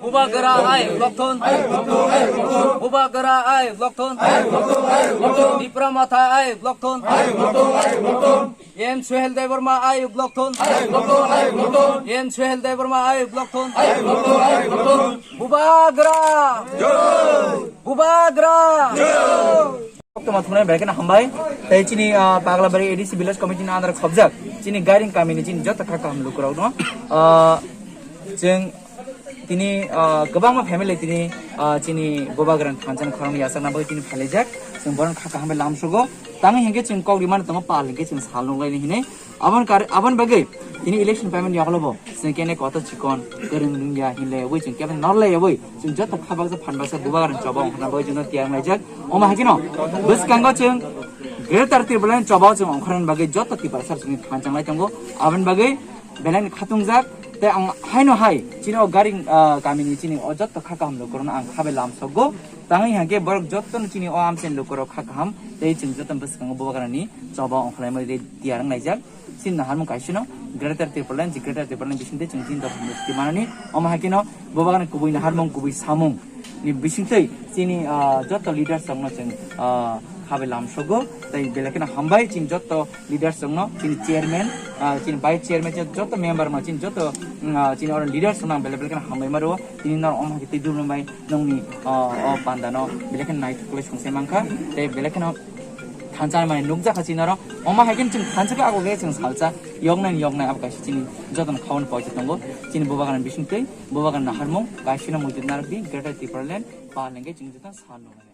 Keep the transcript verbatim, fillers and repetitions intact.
Bubagra ayuk lokthon. Bubagra ayuk lokthon. Tipra Motha ayuk lokthon. M Suhel Debbarma ayuk lokthon. M Suhel Debbarma ayuk lokthon. Bubagra. Bubagra. Koktoma thungnai belai kheno hambai. Tei chini, ah, Paglabari A D C Village Committee ni under khobjak chini Gairing kami ni chini joto kha kaham lukurok no. Ah, chwng tini, ah, kwbangma family tini, ah, chini Bubagrani thansa ni khorang yachakna bagwi tini phailaijak. Chwng borok kha kaham bai lamsogo. Tangwi hinkhe chwng kok rimani tongo pal hinkhe chwng sal nuknai hinwi. Aboni kar-, aboni bagwi tini election payment yakolobo chwng kene kotor chikon kwrwng rwngya hinlaiwi chwng kebo norlaiwi chwng joto kha baksa phan baksa Bubagrani choba ongkhorna bagwi chwngno tiyar wnglaijak. Omo hai kheno bwskango chwng Greater Tipraland choba chwng ongkhorna bagwi joto Tiprasa chwngni thansa wnglai tongo. Aboni bagwi belai khatungjak tei ang haino hai chini o Gairing, ah, kamini chini o joto kha kaham lukurokno ang kha bai lamsogo. Tangwi hinkhe borok jotono chini o amchaini lukurok kha kaham tei chwng joto bwskango Bubagrani choba ongkhorlaimani tiyar wnglaijak. Chini naharmung kaisano Greater Tipraland, je Greater Tipraland bisingtwi chwng chini dophani manani, omo hai kheno Bubagrani kubui naharmung, kubui samung ni bisingtwi chini, ah, joto leaders rokno chwng, ah, kha bai lamsogo, tei belai kheno hambai chini joto leaders rokno, chini chairman, ah, chini vice chairman, chini joto member rokno, chini joto, mm, ah, chini oro leaders rokno ang belai belai kheno hambai maro, tini norok omo hai khe twi dulum bai nongni, ah, o panda no belai kheno naithok khe songse mankha, tei belai kheno thansa mani nukjakha chini oro. Omo hai khe chwng thansa khe abo khe chwng salsa yoknai yoknai abo kaisa chini jotono khaui poito tongo. Chini Bubagrani bisingtwi Bubagrani naharmung kaisano muitu narwkdi Greater Tipraland pal hinkhe chwng jotono sal nuknai.